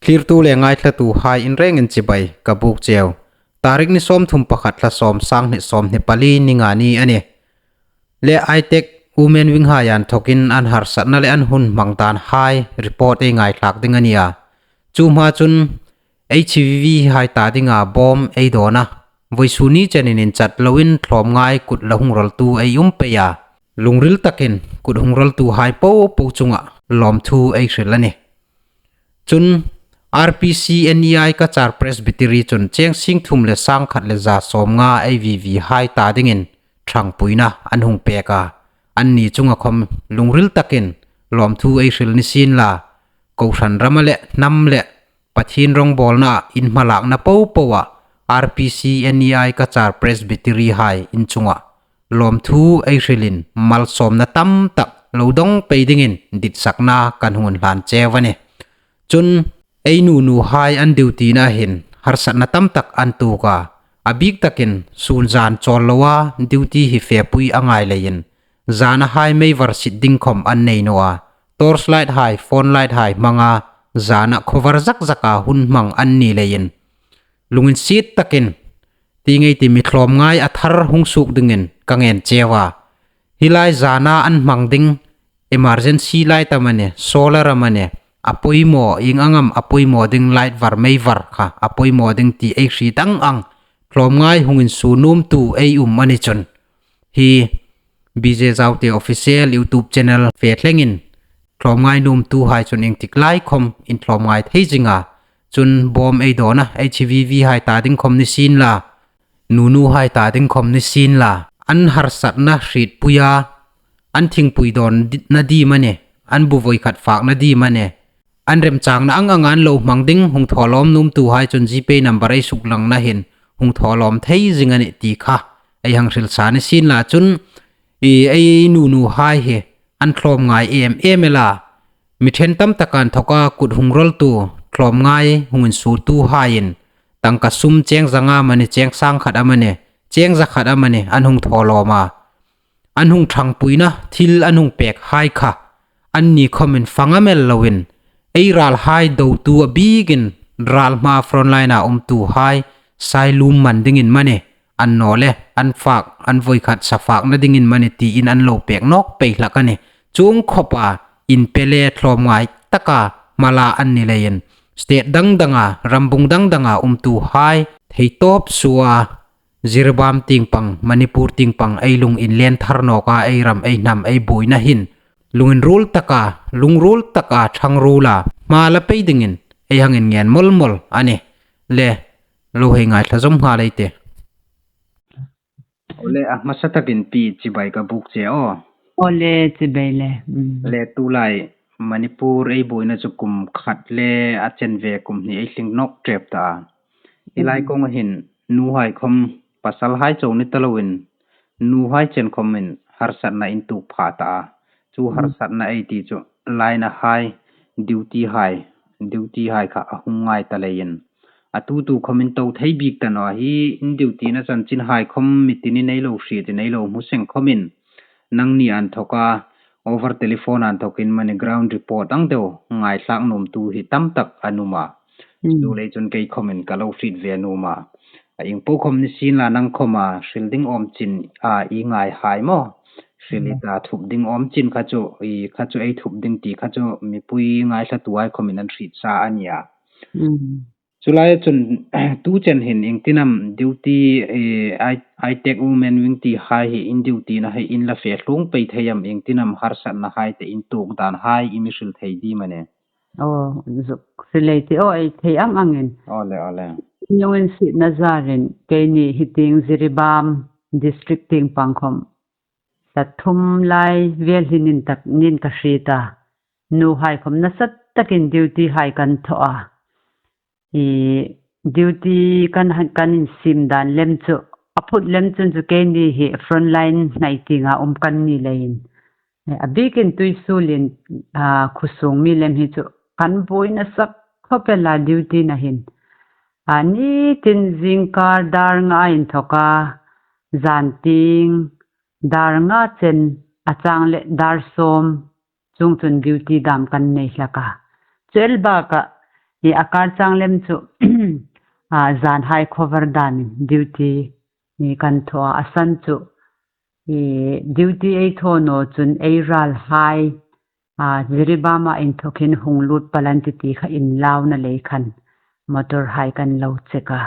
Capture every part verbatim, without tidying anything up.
Thlirtu le ngaithlatuhai in rengin chibai ka buk cheu. Tarik ni sawmthum pakhat, thla sawm, sanghni sawmhni pali ni nga ni a nih. Le Aitek Women Wing hai an thokin an harsatna le an hun hmang dan hai report ei ngaithlak ding a nih a. Chu hma chun H V V hai ta dinga bawm ei dawn a. Vawisun ni chenin inchat loin thlawmngai kut la hung rawltu ei um pei a. Lungril takin kut hung rawltuhai popo chunga lawmthu ei hril a nih. Chun R P C N E I Kachar Presbytery chun cheng sing thum le sang khat le za sawmnga ei V V hai ta dingin ṭhangpuina an hung pek a. Anni chunga khom lungril takin lawmthu ei hril ni sien la. Kohran rama le hnam le Pathien rawngbawlna in hmalakna popoa R P C N E I Kachar Presbytery hai in chunga lawmthu ei hrilin malsawmna tam tak lo dawng pei dingin ditsakna kan hung hlan cheu a nih. Chun ei nunuhai an duty-na hin harsatna tam tak an tuok a. A bik takin sun zan chawl loa duty hi fepui a ngai leiin, zana hai meivar sit ding khom an nei naw a. Torch light hai, phone light hai hmanga zana khawvar zak zaka hun hmang an ni leiin, lunginsiet takin ti ngei ti mi thlawmngai a thar hung suok dingin ka ngen cheu a. Hi lai zana an hmang ding emergency light am a nih, solar am a nih, a poimaw ieng ang am a poimaw ding light var meivar kha a poimaw ding ti ei hriet ang ang thlawmngai hung insuo nuomtu ei um a ni chun, hi B J Zaute Official YouTube channel fe thlengin thlawmngai nuomtuhai chun iengtik lai khom in thlawmngai thei zing a. Chun bawm ei dawn a, H V V hai ta ding khom ni sien la, nunuhai ta ding khom ni sien la, an harsatna hrietpuia, an thingpui dawn di-, na diem a nih, an bu voikhat fakna diem a nih, an remchangna ang anga an lo hmang ding hung thawlawm nuomtuhai chun GPay number ei suklangna hin hung thawlawm thei zing a nih ti kha ei hang hril sa ni sien la. Chun i ei nunuhai hi an thlawmngai em em el a. Mi ṭhen tam tak an thoka kut hung rawltu, thlawmngai hung insuotuhaiin tangka sum cheng zanga am a nih, cheng sang khat am a nih, cheng za khat am a nih, an hung thawlawm a. An hung ṭhangpuina thil an hung pek hai kha anni khomin fang am el loin, ei ralhai dotu a bikin ral hma frontline-a umtuhai sailum man dingin am a nih, an naw le an fak, an voikhat sa fakna dingin am a nih tiin an lo pek nawk pei hlak a nih. Chuong khawpa inpe le thlawmngai taka hmala an ni leiin, state dang danga, rambung dang danga umtuhai theitawp suoa, Jiribam tieng pang, Manipur tieng pang ei lung inlen thar nawka ei ram ei hnam ei buoina hin lunginruol taka, lungruol taka, ṭhangruola hma la pei dingin ei hang inngen mawl mawl a nih. Le, lo hei ngaithla zawm nghal ei tih. Aw le, a hmasa takin Pi chibai ka buk che aw. Aw le, chibai le. Mm. Le tulai Manipur ei buoina chu kum khat le a chen ve kum hni ei tling nawk ṭep ta a. Hi lai, mm, kawnga hin nuhai khom, pasalhai chau ni ta loin, nuhai chen khomin harsatna in tuok pha ta a. Chu, mm, harsatna ei ti chu line-a hai, duty hai, duty hai kha a hung ngai ta leiin, a tu tu khomin to thei bik ta naw a. Hi in duty-na chanchinhai khom mitinin ei lo hriet, ei lo hmu seng khomin, nangni an thoka over telephone an thokin am a nih, ground report ang deu ngaithlak nuomtu hi tam tak an um a. Mm. Chu lei chun kei khomin ka lo hriet ve nuom a. A, ieng po khom ni sien la, nang khoma hril ding awm chin a, i ngai hai maw? Hril i ta, thup ding awm chin kha chu, i kha chu ei thup ding ti kha chu mipui ngaithlatuhai khomin an hriet sa a nia. Mm. Chu lai chun, tu chen hin iengtin am duty, eh, I, Aitek Women Wing ti hai hi in duty-na hai in la fe hlung pei thei am, iengtin am harsatna hai te in tuok dan hai i mi hril thei diem a nih? Aw, zuk hril ei tih aw, ei thei ang angin. Aw le, aw le. Lunginsietna zarin, keini hi tieng Jiribam district tieng pang khom, thla thum lai vel hin in tak nin ka hriet a. Nuhai khom nasa takin duty hai kan thaw a. I duty kan han, kan insiem dan lem chu, a phut lem chun chu keini hi frontline hnai tienga um kan ni leiin, eh, a bikin Tuisulien, ah, khuosung mi lem hi chu kan buoi nasa khawp el a duty-na hin. A, nitin zingkar dar nga inthoka, zan tieng dar nga chen a chang le dar sawm chung chun duty dam kan nei hlak a. Chu el bakah, I a kar chang lem chu a, zanhai cover dan duty ni kan thaw a, a san chu i duty ei thaw naw chun ei ralhai a, Jiribam-a inthawkin hung lut pal an ti ti kha inlauna lei khan motor hai kan lo check a.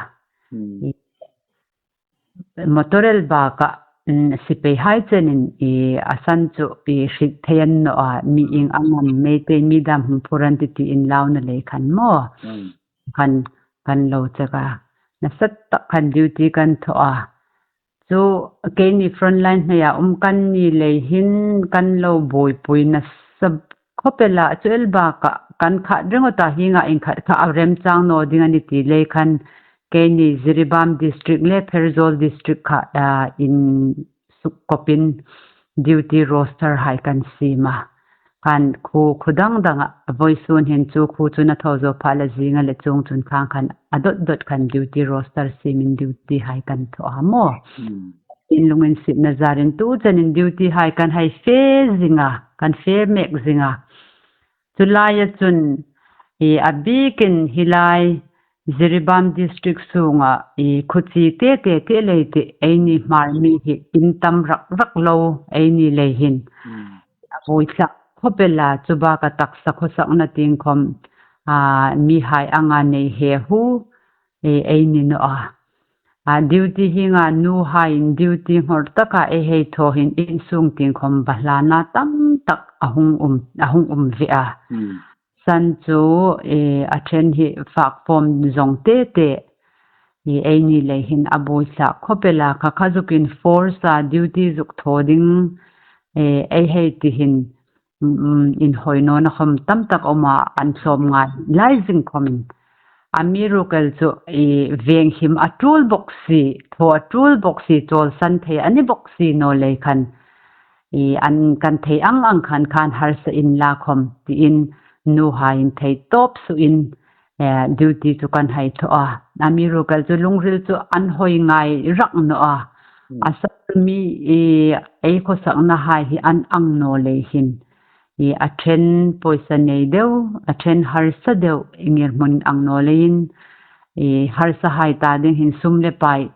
Hmm. I motor el baka, mm, sipai hai chenin i a san chu i hriet thei an naw a, mi ieng ang am, Meitei mi dam hung phur an ti ti inlauna lei khan maw. Hmm. Kan, kan lo check a. Nasa tak khan duty kan thaw a. Chu keini frontline hneia um kan ni lei hin kan lo buoipui nasa khawp el a, chu el baka kan khat ringawta hienga inkhat kha a remchang naw ding a ni ti lei khan keini Jiribam district le Pherzawl district kha, a, insukkawpin duty roster hai kan siem a. Khan khu, khu dang danga vawisun hin chu khu chu na thaw zo pha la zinga le chuong chun khang khan a dot dot khan duty roster siemin duty hai kan thaw a maw. Hmm. In lunginsietna zarin tu chenin duty hai kan hei fe zinga, kan fe mek zinga. Chu laia chun i a bikin hi lai Jiribam district sunga i khuchi te te te lei ti eini Hmar mi hi in tam rak rak lo eini lei hin. Hmm. A buoi hlak khawp el a, chu baka taksa khawsakna tieng khawm, a, mihai anga nei he hu, e, ei ni naw a. A, duty hienga nuhaiin duty nghor taka ei hei thaw hin insung tieng khawm va hlana tam tak a hung um, a hung um ve a. Hmm. San chu, e, a ṭhen hi fak form zawng te te, i eini lei hin a buoi hlak khawp el a, kha kha zukin force-a duty zuk thaw ding, e, ei hei ti hin, mm, inhawi nawna khawm tam tak a um a, an hlawm ngai lai zing khawmin. Amiruokchu i venghim a tul bawk si, thaw a tul bawk si, chawlsan thei a ni bawk si naw lei khan, i an kan thei ang ang khan khan harsa inla khawm tiin nuhaiin thei tawp suin, eh, duty chu kan hei thaw a. Amiruokchu lungril chu an hawi ngai rak naw a. Hmm. A san chu mi, i, ei khawsakna hai hi an ang naw lei hin. I a ṭhen pawisa nei deu, a ṭhen harsa deu, i ngirhmun ang naw leiin, i harsa hai ta ding hin sum le pai,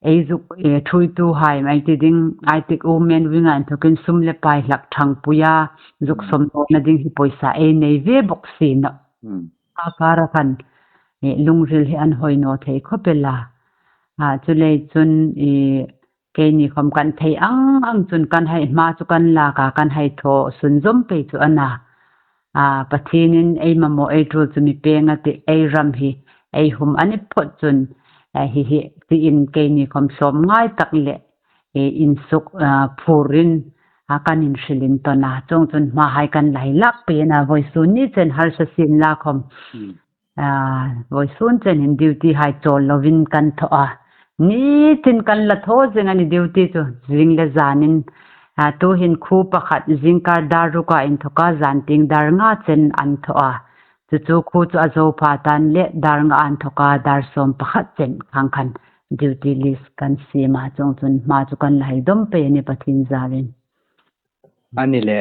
ei zuk, e, ṭhuoitu hai mai ti ding, Aitik Women Wing-a inthawkin sum le pai hlak ṭhangpuia, zuk Hmm. sawm nawna ding hi pawisa ei nei ve bawk si naw. Hmm. A kara khan, e, lungril hi an hawi naw thei khawp el a. A, chuleiin chun, i, keini khawm kan thei ang ang chun kan hei hma chu kan lak a, kan hei thaw sunzawm pei chu a na. A, Pathienin ei mamaw ei tul chu mi peng a tih, ei ram hi ei hum a ni phawt chun, a, hi hi tiin keini khawm hlawm ngai tak le, e, insuk, a, phurin, a, kan inhril intawn a. Chuong chun hma hai kan la hei lak pei a na, vawisun ni chen harsa sienla khawm. Hmm. A, vawisun chen hin duty hai chawl lovin kan thaw a. Nitin kan la thaw zing a ni duty chu, zing le zanin. A, tuhin khu pakhat zingkar dar ruka inthoka zan tieng dar nga chen an thaw a. Chu chu khu chu a zo pha tan le dar nga inthoka dar sawm pakhat chen khang khan duty list kan siem a, chuong chun hma chu kan la hei dawm pei a ni Pathien zalin. A ni le,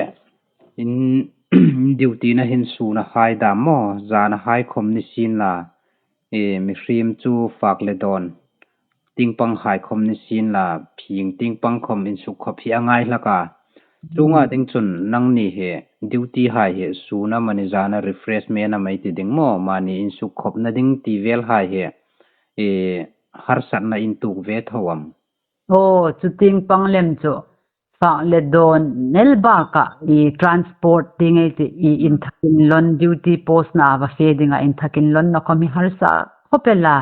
in, in duty-na hin suna hai dam maw, zana hai khawm ni sien la, e, mihriem chu fak le dawn, tieng pang hai khawm ni sien la, phing tieng pang khawm insuk khawp hi a ngai hlak a. Chuonga Hmm. ding chun nangni hi duty hai hi suna mani zana refreshment-a mai ti ding maw, mani insuk khawpna ding ti vel hai hi, e, harsatna in tuok ve tho am? Aw, chu tieng pang lem chu fak le dawn el baka i transport ti ngei ti i inthakin lawn duty post-na va fe dinga inthakin lawnna khawm hi harsa khawp el a.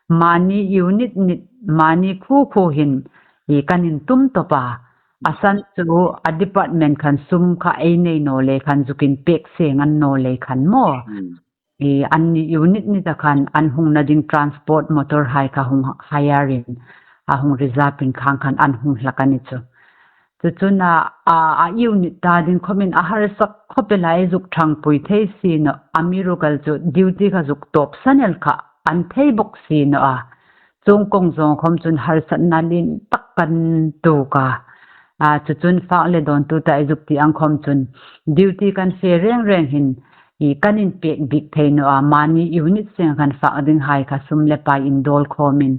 Mani unit nit, mani khu khu hin i kan intum tawp a. A san chu a department khan sum kha ei nei naw lei khan zukin pek seng an naw lei khan maw. Hmm. I an ni unit nita khan an hungna ding transport motor hai kha hung hire-in, a hung reserve-in khang khan an hung hlak a ni chu. Chu chun a, a, a unit ta ding khawmin a harsa khawp el a, ei zuk ṭhangpui thei si naw, amiruokchu duty kha zuk tawpsan el kha an thei bawk si naw a. Chuong kawng zawng khawm chun harsatna lien tak kan tuok a. A, chu chun fak le dawn tuta ei zuk ti ang khawm chun duty kan fe reng reng hin, hi kan inpek bik thei naw a, mani unit seng khan fak ding hai kha sum le pai indawl khawmin,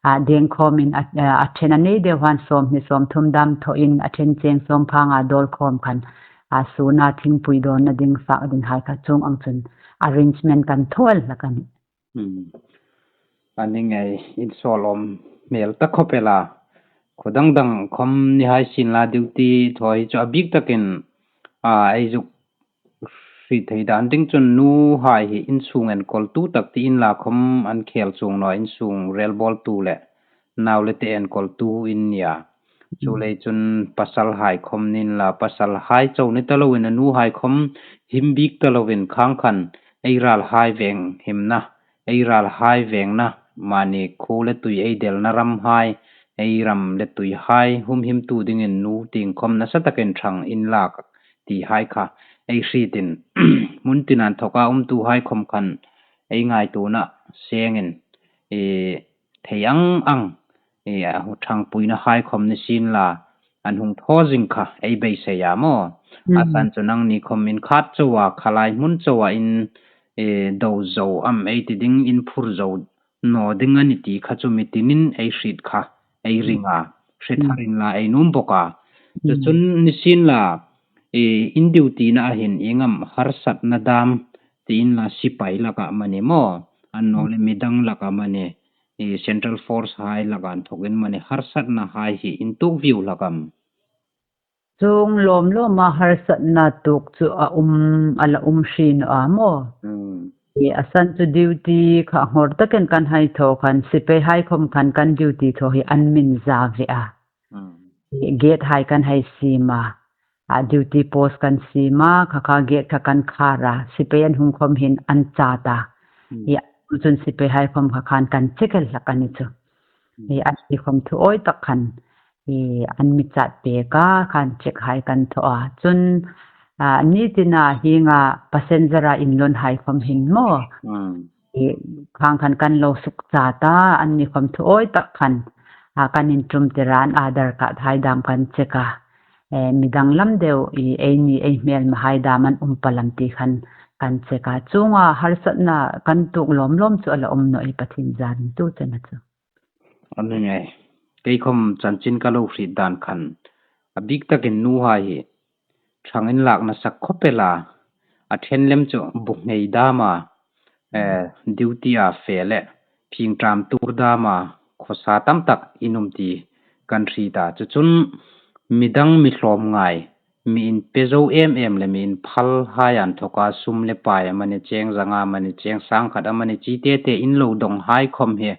a, deng khawmin, a, a, a ṭhen a nei deu han sawmhni sawmthum dam thawin a ṭhen cheng sawm phanga dawl khawm khan, a, suna thingpui dawnna ding fak ding hai kha chuong ang chun arrangement kan thaw hlak a nih. Hmm. A ni ngei, insawlawm hmel ta khawp el a. Khaw dang dang khawm ni hai sienla duty thaw hi chu a bik takin, a, ei zuk hriet thei dan ding chun nuhai hi insung enkawltu tak ti inla khawm an khel chuong naw, insung relbawltu le nau le te enkawltu in nia. Chuleiin chun pasalhai khawm ni inla, pasalhai chau ni ta loin a nuhai khawm him bik ta loin khang khan ei ralhai veng himna, ei ralhai vengna, mani khuo le tui ei delna ramhai, ei ram le tuihai humhimtu dingin nu tieng khawm nasa takin ṭhang inlak ti hai kha ei hrietin hmun tin inthawka umtuhai khawm khan ei ngaituona sengin, e, thei ang ang, e, a hu ṭhangpuina hai khawm ni sienla, an hung thaw zing kha ei beisei a maw. A san chu nangni khawm in khat chauha, khalai hmun chauha in, e, do zo am ei ti ding, in phur zo naw ding a ni ti kha chu mi tinin ei hriet kha ei ring a, hre thar inla ei nuom bawk a. Chu chun ni sienla, e, in duty-na a hin ieng am harsatna dam ti inla, sipai laka mani maw, annawleh midang laka mani, e, Central Force hai laka inthawkin mani harsatna hai hi in tuok vieu hlak am? Chuong lawm lawma harsatna tuok chu a um, a la um hri naw a maw. Hmm. E, a san chu duty kha nghawr takin kan hai thaw khan, sipaihai khawm khan kan duty thaw hi an min za ve a. Hmm. E, gate hai kan hai siem a. A, duty post kan siem a, kha kha gate kha kan khar a. Sipai an hung khawm hin an chat a. Hmm. E, chun sipaihai khawm kha khan kan check el hlak a ni chu. Hmm. E, an ti khawm thu awi tak khan, e, an mi chat pek a, khan check hai kan thaw a. Chun, a, ni tina hienga passenger-a inlawnhai khawm hin maw. Hmm. E, khang khan kan lo suk chat a, anni khawm thu awi tak khan, a, kan inṭumtir a, an Aadhaar card hai dam kan check a. E, midang lam deu, e, eini ei hmelmahai dam an um pa lam ti khan kan check a. Chuonga harsatna kan tuok lawm lawm chu a la um naw ei, Pathien zarin tu chena chu. A ni ngei. Kei khawm chanchin ka lo hriet dan khan, a bik takin nuhai hi ṭhang inlak nasa khawp el a, a ṭhen lem chu bu nghei dama, eh, duty-a fe le phingṭam tuor dama khawsa tam tak in um ti kan hriet a. Chu chun midang mi hlawm ngai, mi inpe zo em em le mi inphalhai inthawka sum le pai amani, cheng zanga amani, cheng sang khat amani, chi te te in lo dawng hai khawm hi,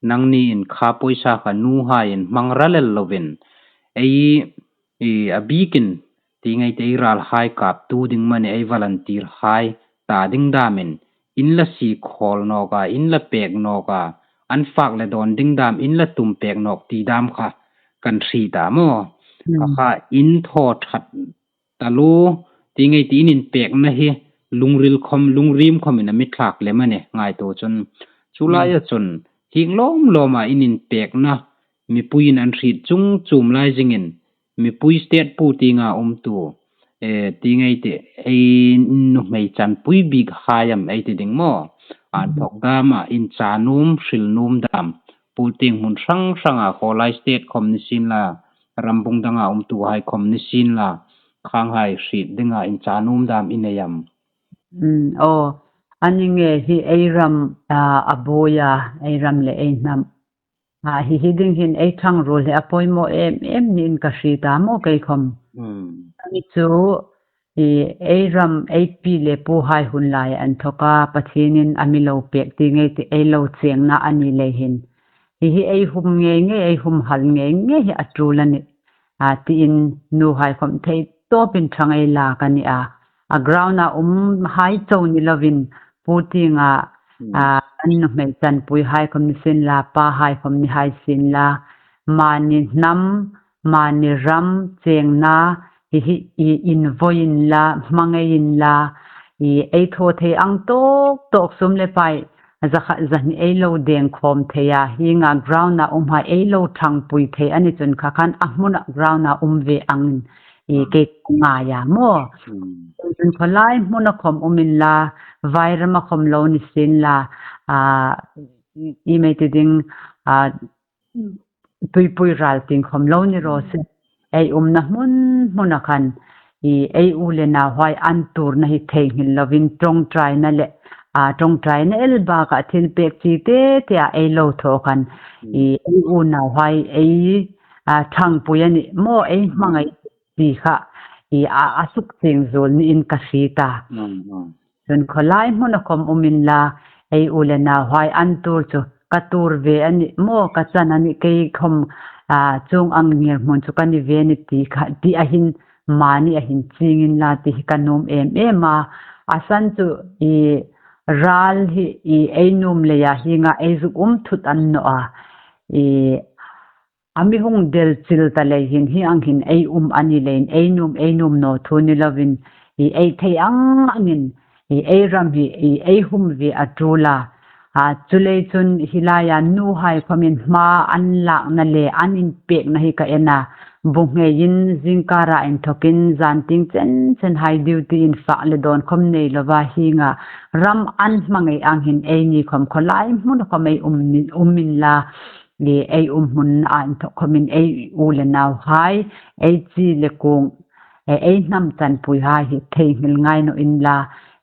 nangni in kha pawisa kha nuhai in hmang ral el lovin, ei, i, a bikin, ti ngei te, ei ralhai kaptu ding mani, ei volunteer hai ta ding damin, in la sie khawl nawk a, in la pek nawk a, an fak le dawn ding dam, in la tum pek nawk ti dam kha kan hriet a maw. Hmm. Kha kha in thaw ṭhat taluo, ti ngei ti in inpekna hi lungril khawm, lungriem khawmin a mi thlak lem a nih, ngaituo chun. Chu laia chun, hieng lawm lawma in inpekna, mipuiin an hriet chung chum lai zingin, mipui state pu tienga umtu, eh, ti ngei ti, ei nuhmei chanpui bik hai am ei ti ding maw? An thawk dama incha nuom, hril nuom dam, pu tieng hmun hrang hranga, khawlai state khawm ni sienla, rambung danga umtuhai khawm ni sienla, khanghai hriet dinga incha nuom dam i nei am? Mm, aw, a ni ngei, hi ei ram, a, a buoia, ei ram le ei hnam. A, hi hi ding hin ei ṭhang ruol hi a poimaw em em niin ka hriet a maw kei khawm. Mm. Ani chu, i, ei ram, ei pi le puhai hun lai inthawka Pathienin a mi lo pek ti ngei ti ei lo chengna a ni lei hin. Hi hi ei hum ngei ngei, ei humhal ngei ngei hi a tul a nih. A, tiin nuhai khawm thei tawpin ṭhang ei lak a ni a. A ground-a umhai chau ni lovin, pu tienga, hmm, a, an nuhmei chanpuihai khawm ni sienla, pahai khawm ni hai sienla, mani hnam, mani ram, chengna, hi hi, i, invoi inla, hmangai inla, i, ei thaw thei ang tawk tawk, sum le pai, zakhat zahni ei lo deng khawm thei a, hienga ground-a umhai ei lo ṭhangpui thei a ni chun kha khan a hmuna ground-a um ve angin i kei ngai a maw. Chun khawlai hmuna khawm um inla, vairama khawm lo ni sienla, a, i mei ti ding, a, tuipui ral tieng khawm lo ni raw se. Ei umna hmun hmuna khan, i ei u le nauhai an tuorna hi theinghil lovin ṭawngṭaina le, a, ṭawngṭaina el bakah thil pek chi te te a ei lo thaw khan, i ei u nauhai ei, a, ṭhangpui a nih maw, ei hmangai ti kha, i a, a suk chieng zuol niin ka hriet a. Chun khawlai hmuna khawm um inla, ei u le nauhai an tuor chu ka tuor ve a nih maw, ka chan a nih, kei khawm, a, chuong ang ngirhmun chu ka ni ve a nih ti kha, ti a hin mani a hin chieng inla ti hi ka nuom em em a. A san chu i ral hi i ei nuom leia hienga ei zuk um thut a ni naw a. I a mi hung del chil ta lei hin hi ang hin ei um a ni leiin ei nuom, ei nuom naw thu ni lovin, i ei thei ang angin, i ei ram hi, i ei hum ve a ṭul a. A, chuleiin chun hi laia nuhai khawmin hma an lakna le an inpekna hi ka en a. Bu ngheiin zingkara inthokin zan tieng chen chen hai duty in fak le dawn khawm nei lova hienga ram an hmangai ang hin eini khawm khawlai hmuna khawm ei um ni, um inla, i ei um hmun a inthok khawmin ei u le nauhai, ei chi le kuong, e, ei hnam chanpuihai hi theinghil ngai naw inla,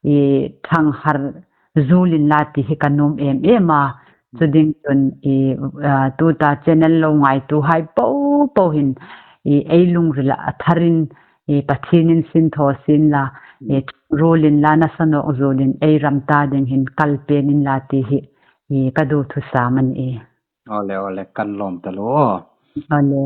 i ṭhanghar zuol inla ti hi ka nuom em em a. Chu ding chun i, a, tuta channel lo ngaituhai po po hin i ei lungrila a tharin i Pathienin sin thaw sienla, i ruol inla nasa nawk zuolin ei ram ta ding hin kal pei inla ti hi i ka duthusam a nih. Awle, awle, kan lawm taluo. Awle.